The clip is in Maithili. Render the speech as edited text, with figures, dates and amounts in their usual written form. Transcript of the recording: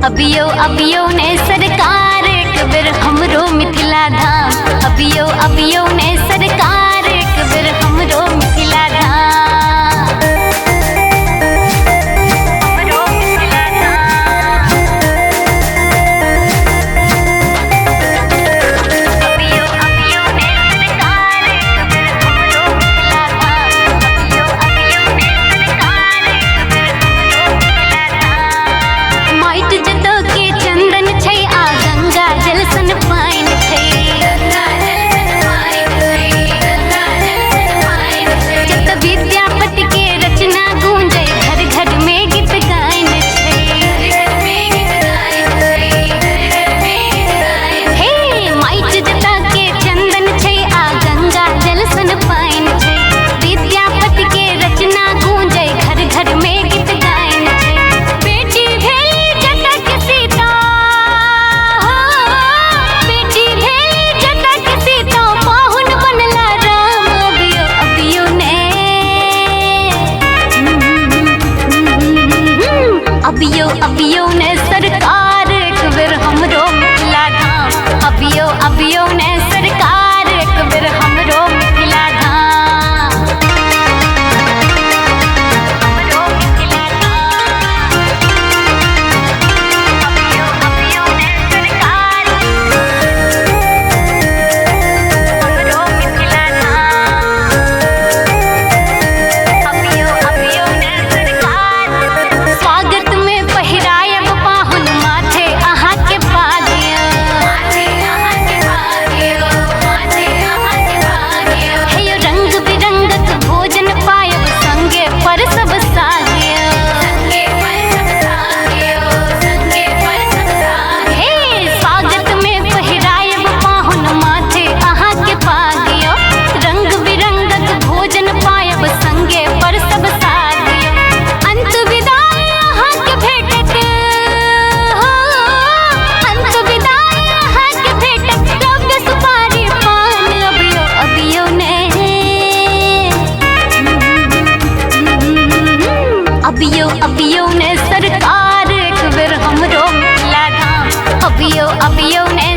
अबियो अबियो ने सरकार एक बेर हमरो मिथिला धाम। अबियो अबियो ने सरकार एक बेर हमरो मिथिला धाम। हमरो मिथिला धाम। अबियो अबियो ने सरकार एक बेर हमरो मिथिला धाम। अबियो अबियो ने सरकार एक बेर हमरो मिथिला धाम। माटि जतऽ के चंदन छै आ गंगा जल सन पानि छै। जतऽ विद्यापति के रचना गूंजै घर घर में गीत गाइन छै। हे माटि जतऽ के चंदन छै आ गंगा जल सन पानि छै। विद्यापति के रचना गूंजै घर घर में गीत गाइन छै। बेटी भेली जतऽ के सीता, हो बेटी भेली जतऽ के सीता, पाहुन बनला राम। अबियो अबियो ने, अबियो अबियो ने सरकार एक बेर हमरो मिथिला धाम। अबियो अबियो ने सरकार एक बेर हमरो मिथिला धाम। हमरो मिथिला धाम। अबियो अबियो ने सरकार हमरो मिथिला धाम। अबियो अबियो ने सरकार। स्वागत में पहिरायब पाहुन माथे अहाँ के पागियो। हे यो रंग बिरंगक भोजन पायब संगे पर सब सागियो। हे स्वागत में पहिरायब पाहुन माथे अहाँ के पागियो। रंग बिरंगक भोजन पायब संगे पर सब सागियो। अंत विदाई अहाँ के भेटत, हो अंत विदाई अहाँ के भेटत द्रव्य सुपारी पान। अबियो अबियो ने, अबियो अबियो ने सरकार एक बेर हमरो मिथिला धाम। अबियो अबियो ने